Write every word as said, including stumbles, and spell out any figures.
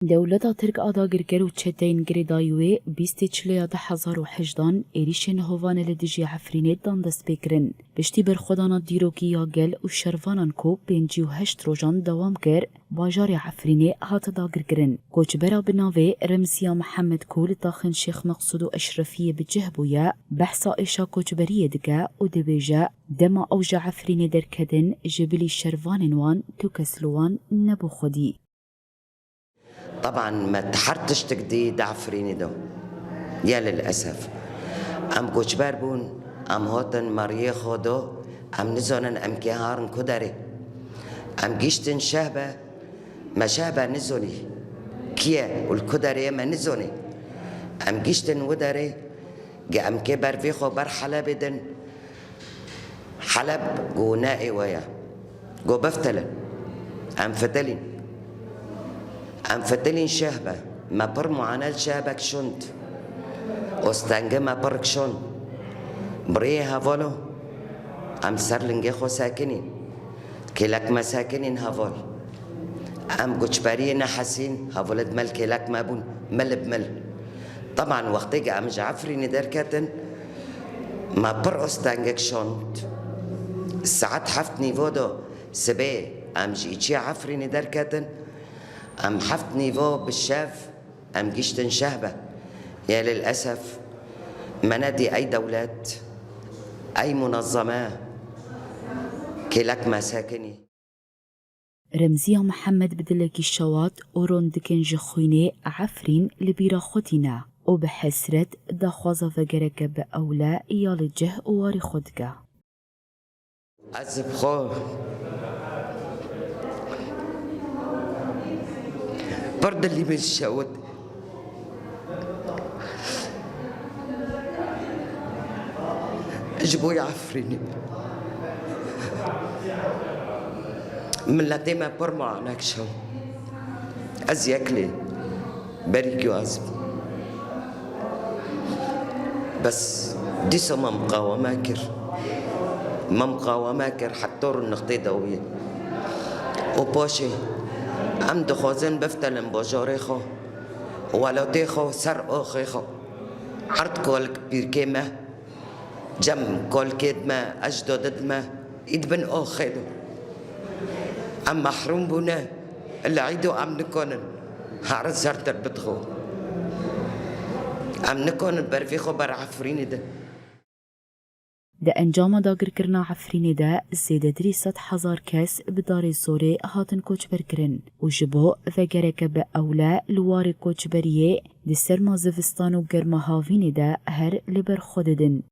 Dewleta Tirk a dagirker û çeteyên girêdayî wê bîstê çileya du hezar û hejdan êrîşên hovane li dijî Efrînê dan destpêkirin. Piştî berxwedana dîrokî ya gel û şervanan ku pêncî û heşt rojan dewam kir, bajarê Efrînê hate dagirkirin. Koçbera bi navê Remziya Mihemed ku li taxên Şêx Meqsûd û Eşrefiyê bi cih bûye, behsa êşa koçberiyê dike û dibêje, dema ew ji Efrînê derketin, ji bilî şervanên wan tu kes li wan nebû xwedî. Teban me her tiştik dî di Efrînê de. Ya lilesef. Em koçber bûn, em hatin meriyê xwe de, em nizanin em kê harin ku derê. Em giştin Şehbe, me Şehbe nizonî. Kiye û li ku derê ye me nizonî. Em giştin wi derê, ge em kê ber vê xwe ber Helebê din, Heleb go ne ê we ye. Go biftilin. Em fitilîn. Em fitilîn Şehbe. Me pir muane li Şehbe kişand. Ostengê me pir kişand. Biriyê hevalo. Em ser lingê xwe sekinîn. Kêlek me sekinîn heval. Em koçberiyê nehesîn, hevalê di me li kêlek me bûn, mil bi mil. Teban wextê ke em ji Efrînê derketin, me pir ostengek şand. Saet heft nîvo de sibê em ji îçiya Efrînê derketin. Em heft nîvo bi şev em giştin Şehbe. Ya lilesef, me nedî ey dewlet, ey munezeme, kêlek me sekinî. Remziya Mihemed bi dilekî şewat û ron dikin ji xwînê Efrîn li bîra xwe tîne û bi hesret daxwaza vegereke bi ewle ya li cih û warê xwe dike. Ez bi xwe pir dilî min şewit. Ji bo Efrînê. Miletê me pir muane kişand. Ez yek lê berî ku ez bûm. Bes dîsa me miqaweme kir. Me miqaweme kir heta rû nixtê dawiyê. Û paşê em dixwazin biftelin bajarê xwe, welatê xwe, ser axê xwe. Erd kol pîrkê me, cem kolkêt me, ecdodit me, î di bin axê de. Em mehrûm bûne, li îdo em nikonin herin ser tirbit xwe. Em nikonin ber vê xwe ber Efrînê de. Di encama dagirkirina Efrînê de zêdetirî sed hezar kes bi darê zorê hatin koçberkirin û ji bo vegereke bi ewle li warê koçberiyê di serma zivistan û germa havînê de her li ber xwe didin.